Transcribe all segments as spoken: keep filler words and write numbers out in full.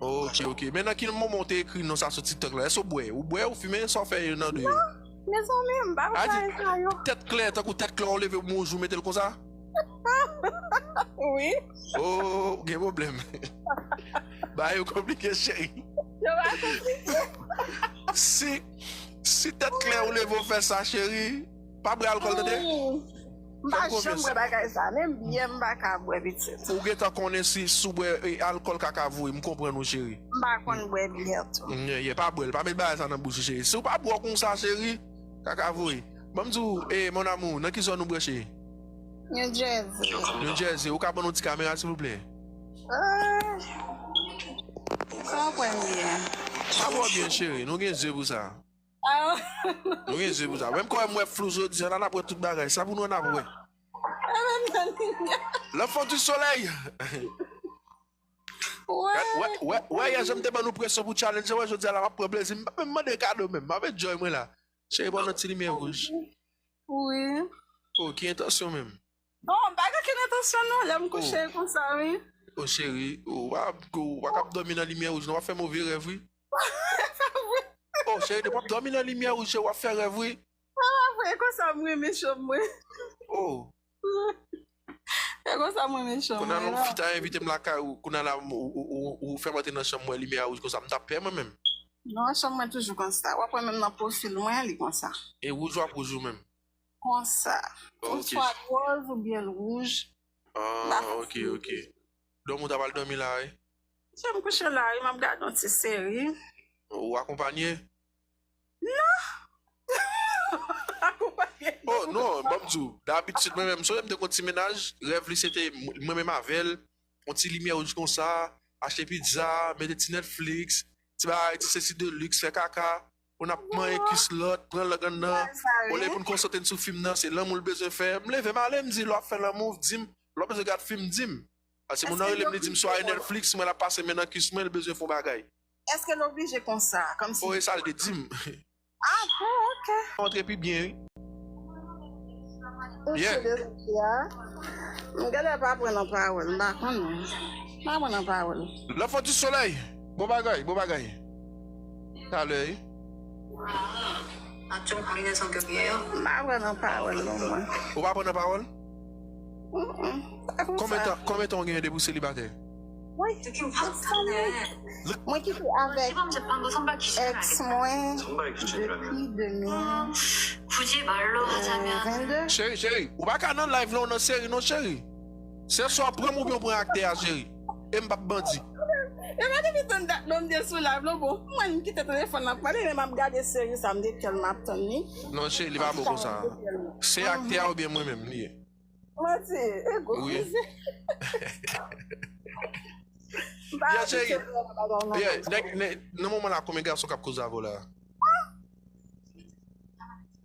Ok, ok. Men nan ki moman w te ekri non sa sou TikTok la? Èske w bwè? Ou bwè, ou fimen, sa w fè yo nan de yo? Mezanmi, m pa A di, konn sa yo. Tèt klè, tankou tèt klè, w leve, w mwen w jou, mete l konsa? Wi. Oh, gen pwoblèm. Bagay yo konplike, cheri. Yo pa konplike. Si, si tèt klè, w leve, w fè sa, cheri, pa bwè alkòl, tande? M pa janm bwè bagay sa, menm byè m pa ka bwè pitit. Ou gentan konnen si, si w bwè e, alkòl ka ka voye, m konprann ou, cheri. M pa konn bwè byè tou. Ye, ye, pa bwè l, pa met bagay sa nan bouch ou, cheri. Si w pa bwè konsa, cheri, ka ka voye. Ban m di w, e, mon amour, nan ki zòn ou branche? New Jersey. New Jersey, ou ka ban nou ti kamera, silvouplè? Ah. Sa w pran byen? Pa bwè byen, cheri, nou gen zye pou sa. Ah. Nou gen zye pou sa. Menm kòm m wè flou jodi a, n ap wè tout bagay. Sa pou nou, n ap wè. E menm nan limyè. L'enfant du soleil. Wè. Wè, wè, wè, yè jan m te ban nou presyon pou challenge, wè, jodi a la, m ap pran plezi. M pa menm mande kado menm. M ap enjoy mwen la. Cheri, ban nou ti limyè wouj. Wi. Oh, ki entansyon menm? Non, m pa gen entansyon non, lè m kouche konsa, wi. Oh, cheri, ou pa, ou pa kab dòmi nan limyè wouj, non, w ap fè move rèv, wi. Oh, cheri, depi w ap dòmi nan limyè wouj, cheri, w ap fè rèv, wi. Pa vre, konsa m renmen chanm mwen. Oh. E konsa m renmen chanm Kounye a mwen. Yon fi ta envite m lakay ou, kounye a la ou, ou, ou, ou fè m antre nan chanm mwen, limyè a wouj konsa, m t ap pè mwen menm. Non, chanm mwen toujou konsa. W ap wè menm nan pwofil mwen, li konsa. E wouj w ap wouj ou menm? Konsa. Oh, Ou swa wòz oubyen l wouj. Ah, ok, ok. Dòmi ou ta pral dòmi la, wi? Se m kouche la, wi, m ap gade yon ti seri. Ou akonpanye? Non. Akonpanye. Oh, non, ban m di w. Dabitid, mwen menm, sonje m te gon ti mennaj, rèv li se te mwen menm avè l, yon ti limyè wouj konsa, achte pizza, mete ti Netflix, ti bagay, ti sesi de luxe, fè kaka, pou n ap manyen kis lòt, pran lang anndan, olye pou n konsantre n sou fim nan, se lanmou l bezwen fè. M leve, m ale, m di, lè w ap fè lanmou, di m, lè w bezwen gad fim, di m. Paske moun nan rele m, li di m, swa e Netflix, mwen l ap pase men nan kis mwen, l bezwen fè yon bagay. Èske l oblije konsa? Kòmsi. Oh, e sa l te di m. Ah bon, ok. Antre pi byen, wi. Ou Yeah. Chou de soti a. M genlè pa pran nan pawòl, m pa konnen. M pa pran nan pawòl. L'enfant du soleil. Bon bagay, bon bagay. Talè, wi. M pa pran nan pawòl non mwen. Ou pa pran nan pawòl? Mm-mm. Pa konsa. Konbyen tan, konbyen tan w genyen depi w selibatè? Wi. Mwen kite avèk èks mwen depi de mil vennde. Cheri, cheri, ou pa ka nan live la, ou nan seri non, cheri. Se swa w pran m oubyen w pran aktè a, cheri. E m p ap bandi. E pa depi tann dat non m te sou live la, bon. Mwen m kite telefòn nan pale, men m ap gade seri sa, m de kè m ap tann li. Non, cheri, li pa bon konsa. Se aktè a oubyen mwen menm li ye. Manti, ego. Wi. Yeah, cheri. Yeah, nèg, nèg, nan moman la, konbyen gason k ap koze avè w la?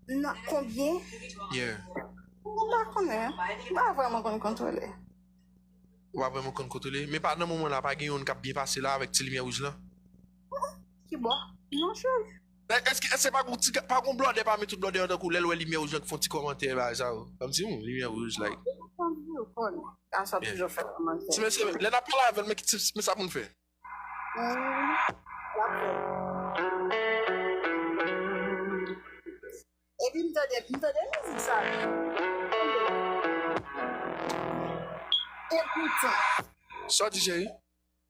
Nan konbyen? Yeah. M pa konnen. M pa vrèman konn kontwole. Ou pa vrèman konn kontwole. Men pa nan moman la, pa gen youn k ap byen pase la avèk ti limyè wouj lan? Ki bò? Non, cheri. Èske, èske pa gon ti, pa gon blòdè pami tout blòdè yo tankou lè l wè limyè wouj lan ki fè yon ti kòmantè bagay sa yo? Kòmsi, hmm, limyè wouj, like. Gason ap toujou fè kòmantè. Ti mesye, lè n ap pale avè l, men ki ti, men sa pou n fè. Hmm, l ap fè. Epi m tande, m tande mizik sa. E poutan. Sa w di, cheri?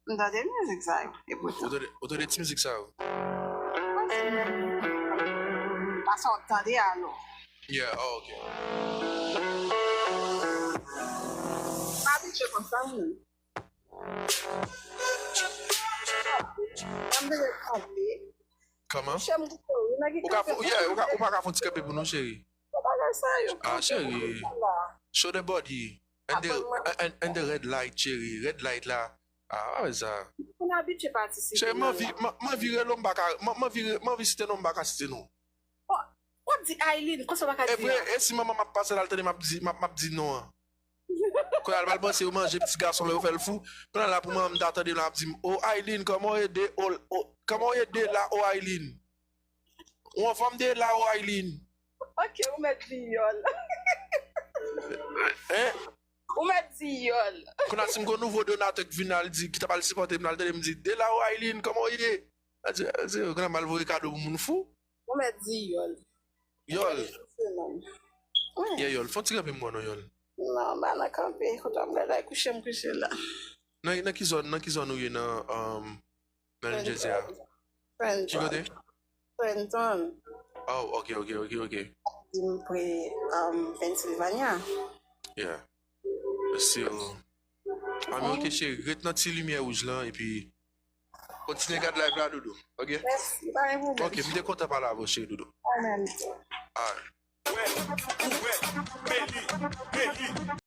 M tande mizik sa yo, e poutan. Ou tande, ou tande ti mizik sa yo? Pase w ap tande alò. Yeah, oh, ok. M abitye konsa, wi. M bezwen kanpe. Kòman? Chè m koute w, wi, nèg ki Ou ka kanpe. fè, yeah, ou ka, ou pa ka fè yon ti kanpe pou nou, cheri? Bagay sa yo, Ah, kanpe, cheri. kanpe la. Show the body. And the, Apre mwen. and, and the red light, cheri. Red light la. Ah, pa wè sa. M abitye patisipe. Cheri, m anvi, m, m anvi rele w, m pa ka, m, m anvi, m anvi site non, m pa ka site non. Ou ap di Aileen, konsa w pa ka E di vre, an. E si manman m ap pase la, l tande m ap di, m ap, m ap di non an. Kounye a l pral panse yo manje ti gason la, yo fè l fou. Kounye a la pou manman m ta tande la ap di m, "O Aileen, kòman w ede? O, o, kòman w ede la, o Aileen? Ou anfòm de la, o Aileen?" Ok, ou mèt viyòl. Hein? Ou mèt di yòl. Kounye a si m gen nouvo donatè k vin al di, ki t ap al sipòte m, al tande m di, "Dela ou Aileen, kòman w ye?" Al di, al di, "Kounye a m al voye kado pou moun fou." Ou mèt di yòl. Yòl, Se non. yeah, yòl, fè yon ti kanpe m wè non, yòl. Non, m pa nan kanpe. Kote m gade kouche m kouche la. Nan, nan ki zòn, nan ki zòn ou ye nan, um, nan New Jersey a? Ki kote? Trenton. Oh, ok, ok, ok, ok. M pre um, Pennsylvania. Yeah. Still. Ami, ok, cheri, ret nan ti limyè wouj lan, epi kontinye gad live la, doudou. Ok? Mèsi, pa gen pwoblèm. Ok, m te kontan pale avè w, cheri, doudou. Mwen menm. Alright.